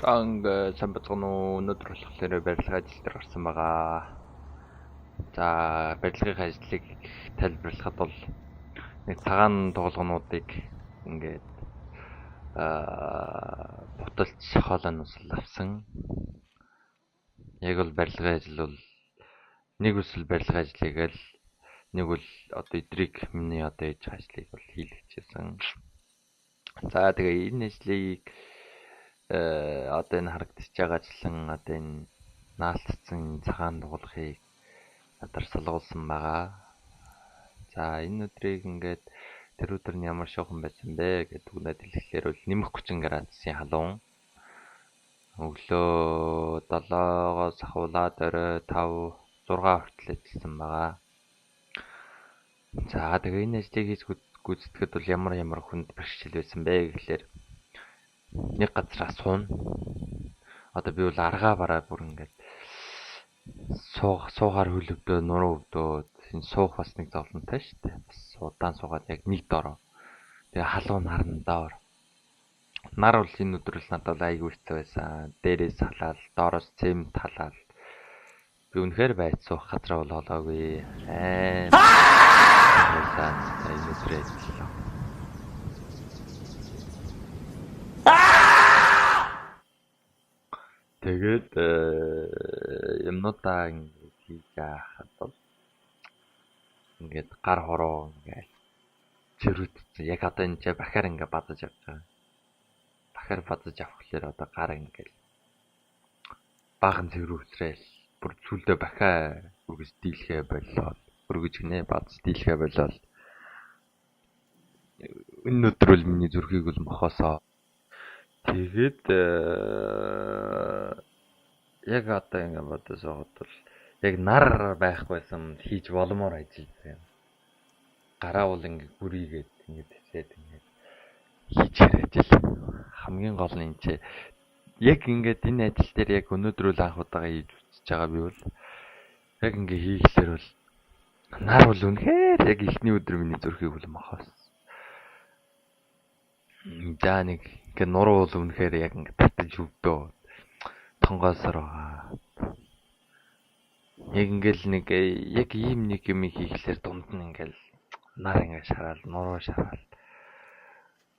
За ингээд сайн бацгаана уу. Өнөөдөр болохоор барилгын ажил дээр гарсан байгаа. За барилгын ажлыг тайлбарлахад бол нэг цагаан туулгануудыг ингээд буталж хоолойноос л авсан. Яг бол барилгын ажил бол нэг үсэл барилгын ажлыг л нэг бол одоо эдрийг миний одоо хийж байгаа ажлыг бол хийлгэжсэн. За тэгээ энэ ажлыг одоо энэ харагдаж байгаачлан одоо энэ наалтцсан цагаан дуулахыг надаар сулгуулсан байгаа. За энэ өдрийг ингээд тэр өдөр нь ямар шуухан байсан бэ гэдэг дүгнээд хэлэхлээр бол нэмэх 30 градусын халуун. Өглөө 7-оос ахуулаад орой 5 6 хүртэл ажилласан байгаа. За тэгээ энэ ажлыг хийж гүйцэтгэхэд бол ямар ямар хүнд бэрхшээл байсан бэ гэхлээр нэг газараа сууна. Одоо би бол аргаа бараа бүр ингээд суухаар хөл өвдөө, нуруу өвдөө. Энэ суух бас нэг зовлонтой шүү дээ. Бас удаан суугаад яг нэг дороо. Тэгээ халуун наран доор. Нар бол энэ өдөр л надад айгүй хэцүү байсан. Дээрээс халаал, доороос цемент халаал. Би үнэхээр байц суух газар бол олоогүй. Аим. Байсан. Энэ өдрөө ажиллаа. Тэгээд юмнуудаа ингээд хийж яхад бол ингээд гар хороо ингээд чирүүдсэн. Яг одоо энэ ч бахаар ингээд бадаж авч байгаа. Бахаар бадаж авахлаар одоо гар ингээд баахан цэврүүсрээл бүр сүлдө бахаа үргэж дийлхээ боллоо. Өргөж гинэ бадаж дийлхээ боллоо. Энэ өдөр бол миний зүрхийг бол мохоосоо. Тэгээд яг одоо ингэ бодож байхад бол яг нар байхгүйсэн хийж боломоор ажил юм. Гараа бол ингэ гүрийгээд ингэ тэсээд ингэ хийж ажил. Хамгийн гол нь энэ чи яг ингээд энэ ажил дээр яг өнөөдөр л анх удаага хийж үзэж байгаа би бол яг ингэ хийхлээр бол нар бол үнэхээр яг эхний өдөр миний зүрхийг бол мохоос. За нэг ингээ нуруу бол үнэхээр яг ингээ татаж өвдөө. Тонгоосоор байгаа. Яг ингээл нэг яг ийм нэг юм хийхлээр дунд нь ингээл нар ингээ шараал, нуруу шараал.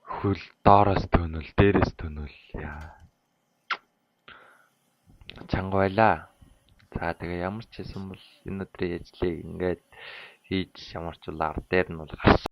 Хөл доороос төнөл, дээрээс төнөл. Яа. Чанга байлаа. За тэгээ ямар ч байсан бол энэ өдрийн ажлыг ингээд хийж ямар ч бол ар дээр нь бол гарсан.